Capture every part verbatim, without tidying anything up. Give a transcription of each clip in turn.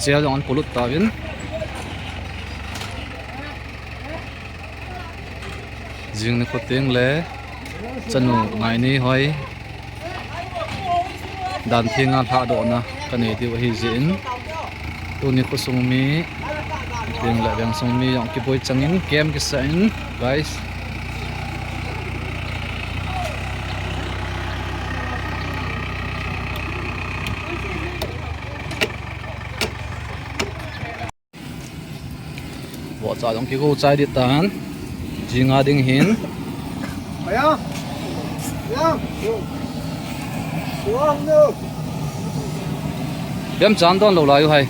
Chel jong an polut tauvin. Jing nikho teng le chanu Ngaini hoi dan thenga lhadohna kanei diu ahi jeh in, tuni khosung mi teng le vengsung mi jong kiboi changin kem kisa in, guys. Vohcha jong kigo chai ding tan. Jinga ding hin. Bem chan don lou lai u hai.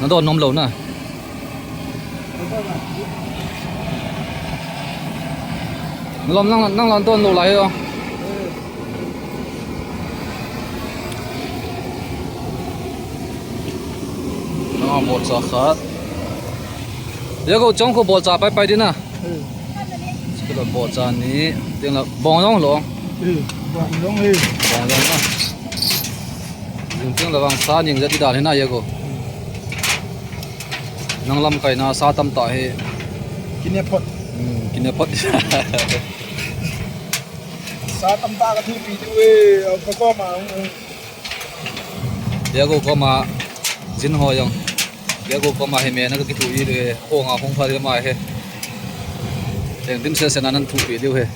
Nadon nom lou na. Nalom nang, nang lang don lou lai o. Ah, bolcha khat. Yago chong kho bolcha pai pai ding na. Sikila bolcha ni. Teng la bong jong lo. Bong jong hi. Bong jong na. Jing teng la vang sa ning jati dan hi na yago. Nang lamkai na sa tam ta hi. Kine phot. Hmm, kine phot. Sa tam ta ka thupi diu e, ka koma. Yago koma jin ho jong. Yago koma hi me na ka kithu i diu e, ho nga hung pha diu ma he. Teng dim se se na nan thupi diu he.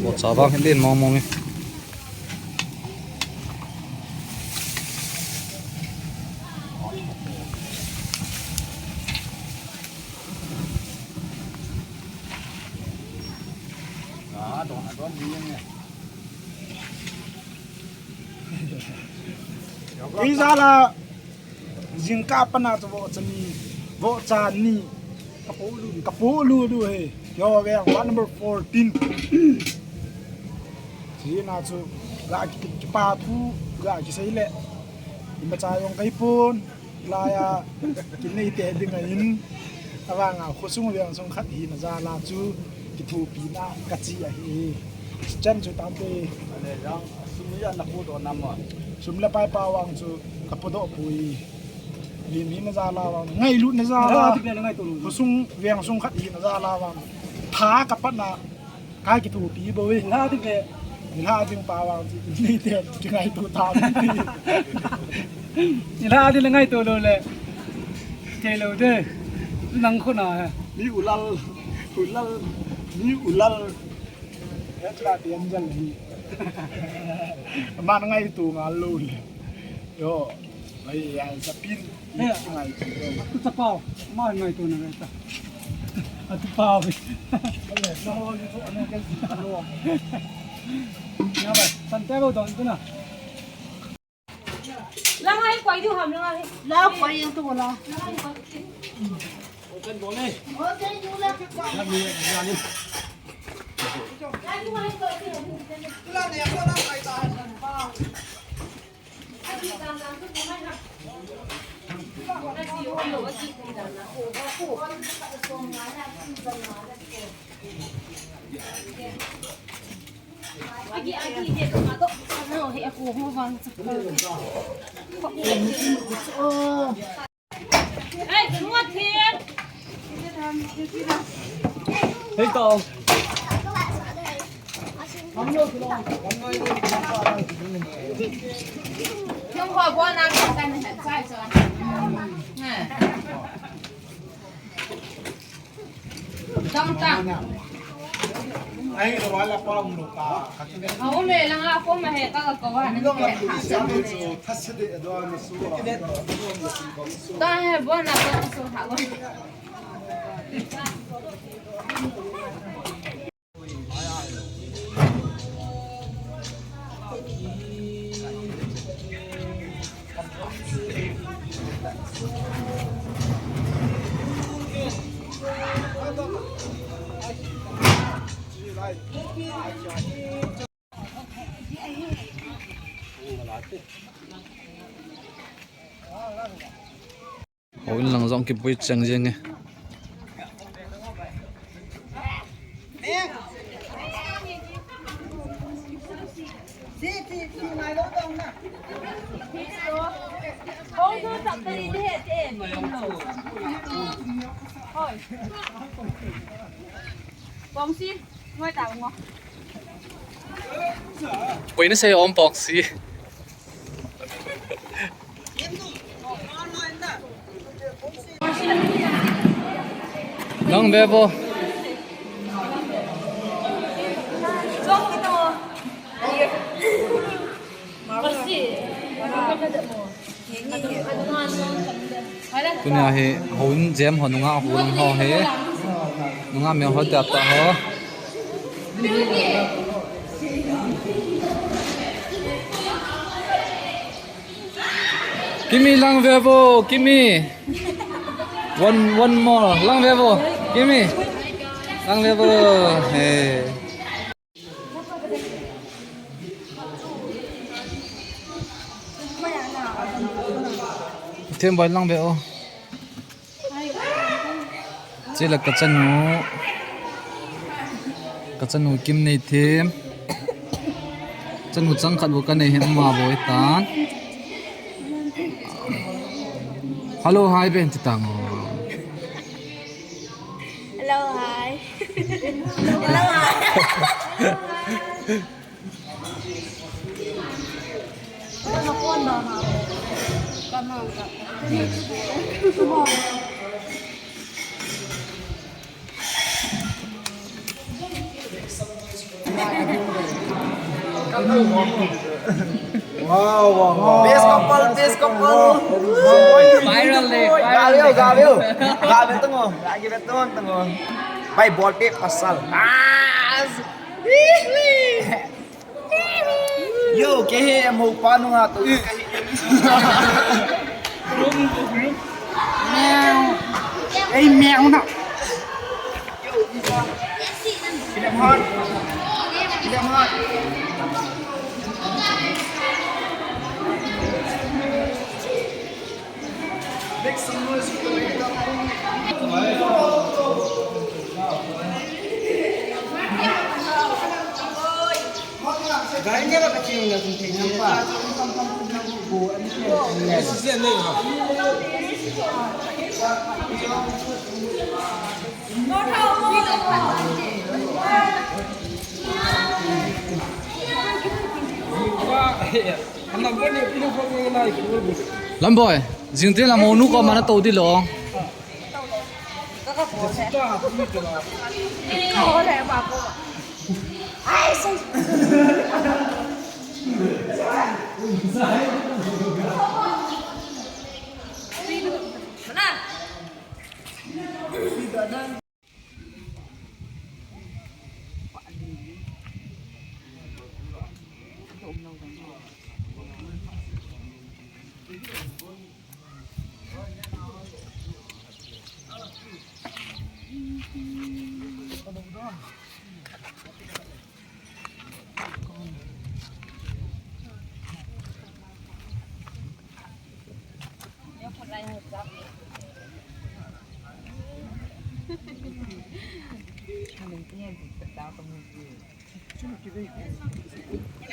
Bolcha vang hin len mong mong e. Ijala jingkah a pat na chu vohcha ni, vohcha ni. Kapolut, kapolut diu he. Yo, veng, ward number fourteen. China chu, ga ki, kipa thu, ga kisei le. Imacha jong kahipon. Laiya, kinei te ding ahin, avanga khosung vengsung khat hina jal a chu kithopina kachi ahi. Chan chu tampi. Sum le pai pa vang chu kapodoh poi. Lim hina jal a vang, ngailutna jal a. Khosung vengsung khat hina jal a vang. Tha kapat na. Ka kithopi bou ve. Nilhah ding ve. Nilhah ding pa vang chu. Ni te kingaito ta. Nilhah ding le ngaito lou le. Kei lou de. Nang khu na he. Mi ulal. Ulal. Mi ulal. He chula te an jal hi. Man ngaito ngal lou le. Yo. Ai, ai, sapin. He, atu chapao, ma ngaito na ngaita. Atu pao. Ya bai, san te bo don tu na. Lang ai koi du ham lang ai. La koi yang tu la. Hei, tao. Tang, tang. Ahi lo wala pa um lo ka. Ka tu le. Aum le langa ko ma he ka ka ko wa na. Lo ma tu sa de chu thase de do ma su. Ta he bo na ko su ha wa. Houin lang jong kipui cheng jeng e. Koi nasei om Pongsi. Nang ve vo. Tunia hi houin jem ho nungah ho lang ho hi. Nungah mel ho tia ta ho. Kimi lang ve vo, Kimi. One, one more. Lang ve vo, Kimi. Lang ve vo. Hey. Themboi lang ve o. Chule ka chanu, ka chanu Kimneithem. Chanu chang khat bou ka nei hi ama boi tan. Hello, hi, ben ti tang o. Hello, hi. Hello, hi. Wow, wow, wow. Best couple, best couple. Viral de, viral de. Gaveu, gaveu. Gaveu tungo. Gaveu tungo, tungo. Bhai, ball pe pasal. Ah! Yo, kei hi amou pa nunga tu ka hi. Meow. Ei, meow na. Yo, Isa. Give them heart. Give them heart. Lamboi, jingtin la monu ko mana to di lo.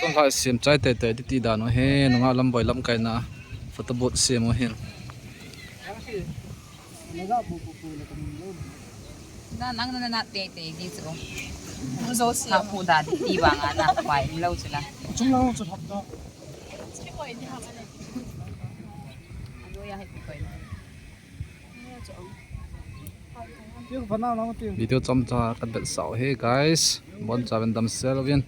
Tun lai sem chai tete ti ti dan u hi, nungah Lamboi lamkaina photo booth sem u hin. Na, nang na na tete di chu. Mu zo si. Ha pu da di ti ba nga na pai lo chu la. Chung lang chu hap da. Video chomcha ka bel sao he, guys. Bon chauvin damsel uvin.